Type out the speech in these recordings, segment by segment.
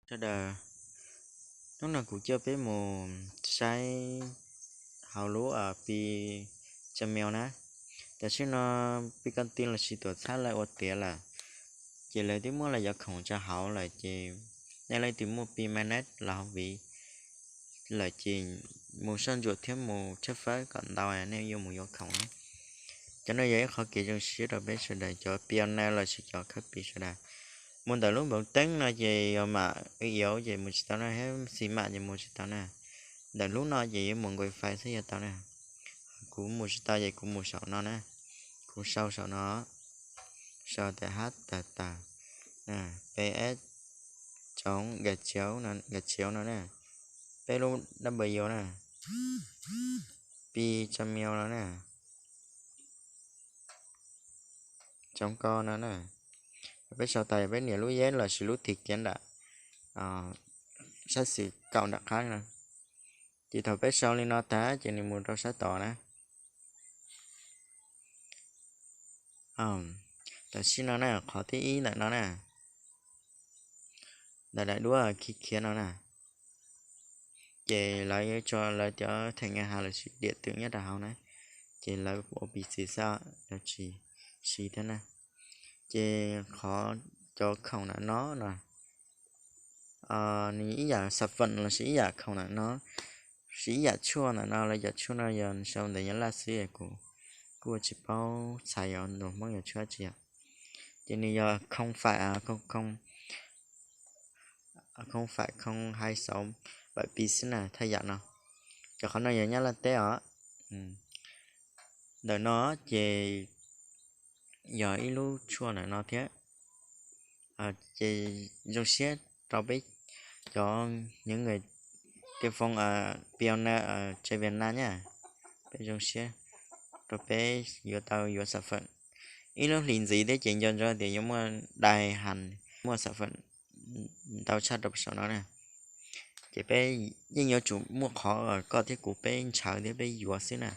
Sawv daws, hnub no kuv coj peb mus saib hauv lub pi Gmail na. Tam sim no pi koj ti los sis tuam txhab lawv ua tiav lawm, ces lawv twb muab lawv cov khoom tso hauv lawm ces nej leej twg muaj pi mainnet los hauv viv lawm ces mus soj ntsuam thiab mus tshawb fawb kom ntau nej yuav mus yuav khoom na. Cov no yog ib qhov kev zoo siab rau peb sawv daws cov pi o na los sis cov khawb pi sawv daws. Mus ntawm lub npoo teeb no ces yog mam iav ces mus tsis tau na, hab xi mam ces mus tsis tau na. Ntawm lub no ces yuav mus nqui fais xwb yog tau na. Kuv mus tsis tau ces kuv mus saum no na, kuv sau saum no, sau tas hab tas tas, ps, tsoov, ga chiav no na, peb lub dab npa yuav na, pi tsa miau no na, tsoov ko no na. Peb sau tas peb nias lub yeb los sis lub thim kiav nram sab xis kaum nram qab no. Ces thaum peb sau li no tas ces nws mus rau sab tod na. Tam sim no na, qhov thib ib ntawm no na, ntawm daim duab khi khiav no na, ces lawv yuav tso lawv cov thẻ ngân hàng los sis điện tử nyob rau hauv na, ces lawv ua pis xis xwb, lawv tsis siv thiab na. Ces qhov cov khoom ntawm no no, nws ib yam xab fem los sis ib yam khoom ntawm no, sis ib yam tshuaj ntawm no, lawv cov tshuaj no yog sau ntawv Nyab Laj xwb, kuv kuj ua tsis paub txhais yog nus Hmoob yog tshuaj tsi yom. Ces nws yog không phải, không phải không hai sáu bảy pi xwb na, thaj yam no. Cov qhov no yog Nyab Laj teb os. Ntawm no ces yog ib lub tshuaj ntawm no thiab. Ces zoo siab rau peb cov những người tiêu dùng Piau Na, Trai Việt Nam na, peb zoo siab rau peb yuav tau yuav xab fem. Ib lub hlis ntxiv thiab ces nco ntsoov tias yuav muaj dai has, muaj xab fem ntau tshaj rau saum no na. Ces peb yeej yuav tsum muaj qhov koj thiab kuv peb ntshaw thiab peb yuav xwb na.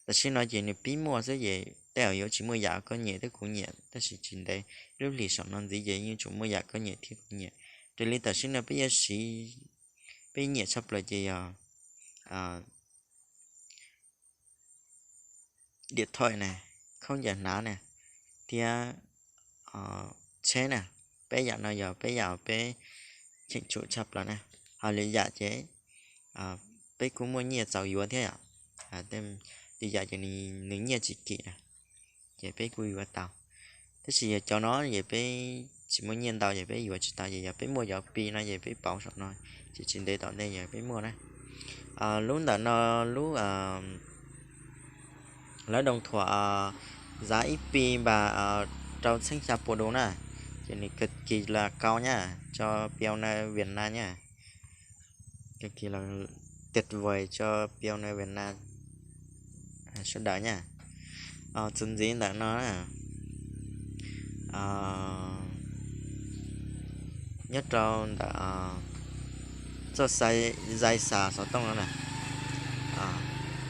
Tam sim no ces nws pib muaj xwb ces tej zaum yuav tsis muaj yam koj nyiam thiab kuv nyiam, tab sis tsis ntev lub hlis saum no ntxiv ces yeej yuav tsum muaj yam koj nyiam thiab kuv nyiam. Raws li tam sim no peb yuav siv, peb nyiam tshaj plaws ces yog điện thoại na, khaub ncaws hnav na, thiab tsheb na. Peb yam no yog peb yam peb cheem tsum tshaj plaws na. Ho lwm yam ces peb kuj muaj nyiaj txaus yuav thiab yom. Tej yam ces nws nyiaj tsis kim na, ces peb kuj yuav tau. Tab sis yog cov no ces peb tsis muaj nyiaj ntau ces peb yuav tsis tau, ces yog peb muaj cov pi no ces peb pauv saum no, ces tsis ntev tom ntej yog peb muaj na. Lub ntawm no, lub lawv doo thuam zav ib pi npas rau txheeb xya pua du na, ces nws kawg kis las kau nyaj tso Piau Na Vias Nas nyaj, kawg kis las tias vais tso Piau Na Vias Nas sawv daws nyaj. Txuas ntxiv ntawm no na, nyob rau ntawm txoj zais xas xov tooj no na,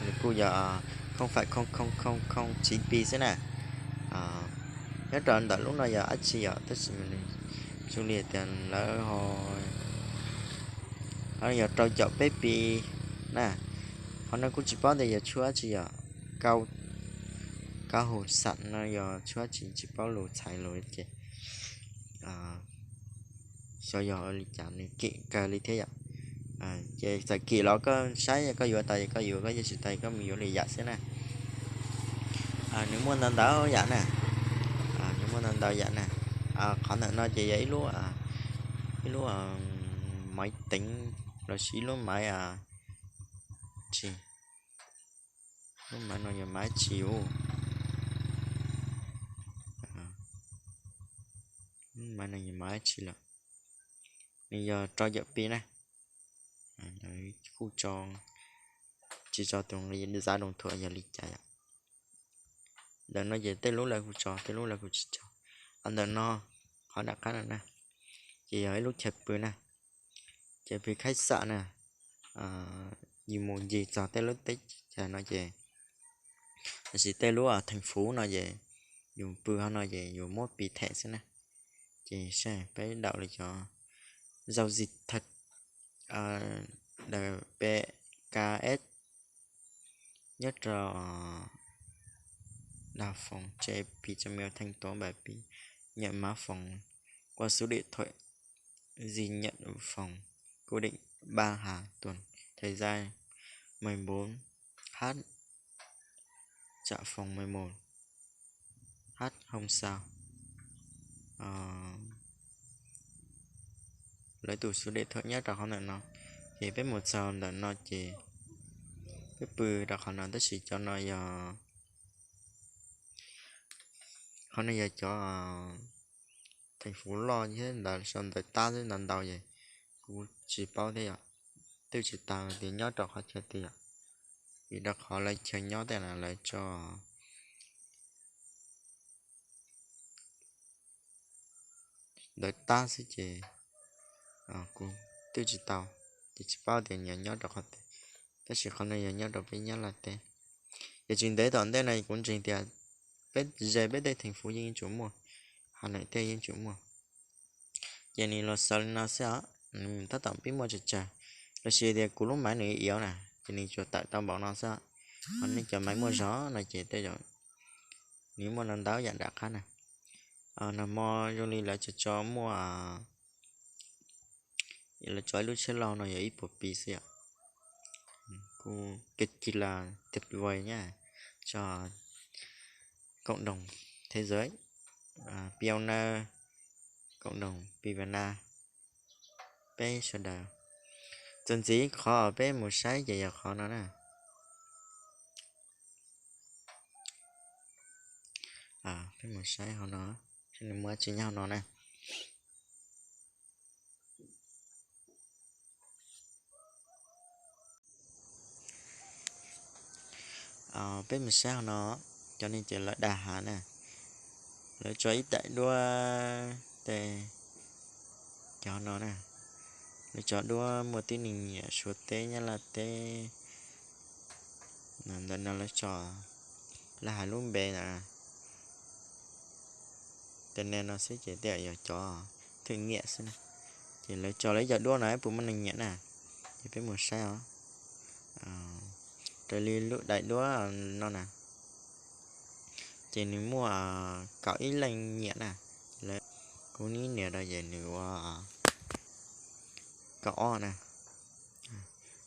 nws kuj yog không phải không không không không chín pi xwb na. Nyob rau ntawm lub no yog dab tsi yom, tab sis nws zoo li tias lawv ho yog rau caum peb pi na. Qhov no kuj tsis paub tias yog tshuaj dab tsi yom, kau, kau hum xam no yog tshuaj dab tsi tsis paub lus txhais lus ces xyov yog li cas nws kim kawg li thiab yom. Ces txawm kim los koj saib koj yuav tau ces koj yuav, koj yuav tsis tau koj mus yuav lwm yam xwb na. Nws muaj ntau ntau yam na, nws muaj ntau ntau yam na. Qhov ntawm no ces yog ib lub, ib lub maiv teev los sis ib lub maiv tsi, lub maiv no yog maiv tsi u, lub maiv no yog maiv tsi lawm. Nws yog rau caum pi na, kuj tso, tsis tso tus zav doo thuam yog li cas yom. Ntawm no ces tej lub lawv kuj tso, tej lub lawv kuj tsis tso. Ntawm no, qhov nram qab no na, ces yog ib lub chaw pw na, chaw pw khaib xam na, yus mus ncig txog tej lub teb chaws no ces, tam sis tej lub theem fuv no ces yus pw hauv no ces yus muab pi them xwb na. Ces saib peb daus li cov giao dịch thật, ờ, đờ pê ca ét nhất là đa phòng, trên pi trong mèo thanh toán bài pi nhận mã phòng qua số điện thoại, ghi nhận phòng, cố định ba hàng tuần, thời gian mười bốn h, trả phòng mười một h hôm sau. Ờ, lawv tus số điện thoại nyob rau qhov ntawm no. Ces peb mus txog ntawm no ces peb pw rau qhov no, tab sis cov no yog, qhov no yog cov thành phố loj thiab ntawd, sau ntawv tab xwb, ntau ntau ces kuv tsis paub thiab yom. Twb tsis tau tias nyob rau qhov chaw twg yom, vim rau qhov lawv chaw nyob tej no lawv tso ntawv tab xwb ces kuv twb tsis tau, ces tsis paub tias nyob rau qhov twg. Tab sis qhov no yog nyob rau peb Nyab Laj teb. Ces tsis ntev tom ntej no kuv ntseeg tias peb ze peb tej thành phố yeej yuav tsum muaj, Hà Nội tej yeej yuav tsum muaj. Ces nws los xaus li no xwb os, nws tab tom pib muaj tsawg tsawg, los sis tias kuv lub maiv nws yuav na, ces nws tsuas tawm tau npaum no xwb. Ho nej cov maiv muaj zog no ces tej zaum nws muaj no ntau yam nram qab na. Nag hmo zoo li lawv tso tso muaj, lawv tso ib lub tsheb loj no yog ib puas pi xwb yom. Kuj kig kig las tiag vay nyab tso cộng đồng thế giới, piau na, cộng đồng pi Việt Nam, peb sawv daws. Txuas ntxiv qhov peb mus saib ces yog qhov no na. Peb mus saib hauv no, saib nws muaj tsis nyob hauv no na. Peb mus saib hauv no, cov no ces lawv dag hav na, lawv tso ib daim duab tej, cov no na, lawv tso duab muaj tib neeg nyiam Suav teb Nyab Laj teb. Ntawm no lawv tso, lawv hais lub npe na, tej ne no xwb ces tej yog cov thử nghiệm xwb na. Ces lawv tso lawv cov duab no puas muaj neeg nyiam na, ces peb mus saib os. Raws li lub daim duab no na, ces nws muaj kaum ib leej nyiam na. Kuv nib nias rau ces nws ua kaum ob na.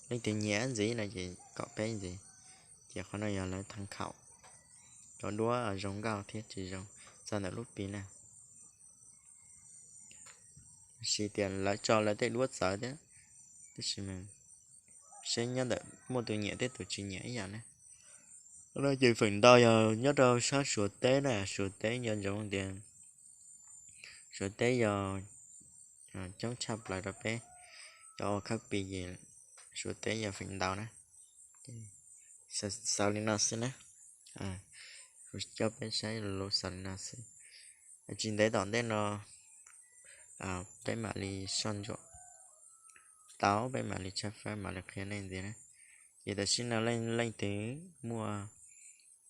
Leej twg nyiam ntxiv no ces kaum peb ntxiv. Ces qhov no yog lawv tham khau, cov duab zoo nkauj thiab tsis zoo, txog ntawm lub pi na. Tab sis tias lawv tso lawv tej duab txawv thiab, tab sis mas seb nyob ntawm muaj tus nyiam thiab tus tsis nyiam ib yam ne. No ces feem ntau yog nyob rau sab Suav teb na, Suav teb nco ntsoov tias Suav teb yog coob tshaj plaws rau peb cov ua khawb pi ces Suav teb yog feem ntau na. Xaus li no xwb na, kuv coj peb saib lus xaus li no xwb. Tsis ntev tom ntej no peb mam li soj ntsuam tau, peb mam li tshawb fawb mam li qhia nej ntxiv na. Ces tam sim no leej twg muaj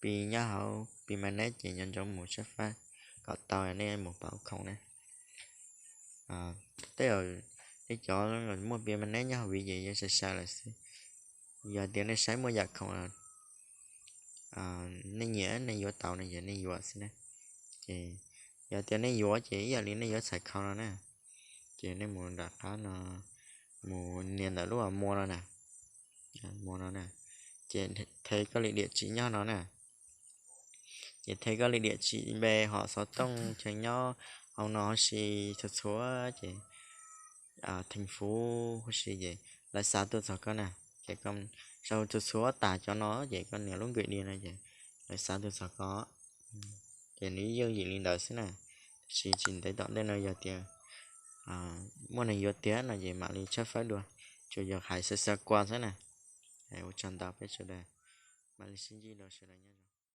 pi nyob hauv pi ma neb ces nco ntsoov mus tshawb fawb kom tau nej mus pauv khoom na. Tej zaum tej cov muaj pi ma neb nyob hauv viv ces yuav sai sai lawm xwb. Yog tias nej saib muaj yam khoom nej nyiam nej yuav tau no ces nej yuav xwb na. Ces yog tias nej yuav ces ib yam li nej yuav txhais khau no na, ces nej mus nram qab no, mus nias ntawm lub mua no na, mua no na, ces the koj li diam tsim nyob no na. Ces the koj li diam tsim npe hom xov tooj chaw nyob hauv no huv si txhua txhua ces theej fuv huv si ces lawv xa tuaj txog koj na. Ces koj sau txhua txhua tas cov no ces koj nias lub nkwm di no ces lawv xa tuaj txog koj. Ces nws yooj yim li ntawd xwb na. Tab sis tsis ntev tom ntej no yog tias muaj neeg yuav tiag no ces mam li tshawb fawb dua, tsuas yog hais xa xa kua xwb na. Ua tsaug ntau peb sawv daws, mam li sib ntsib dua sawv daws nyob zoo.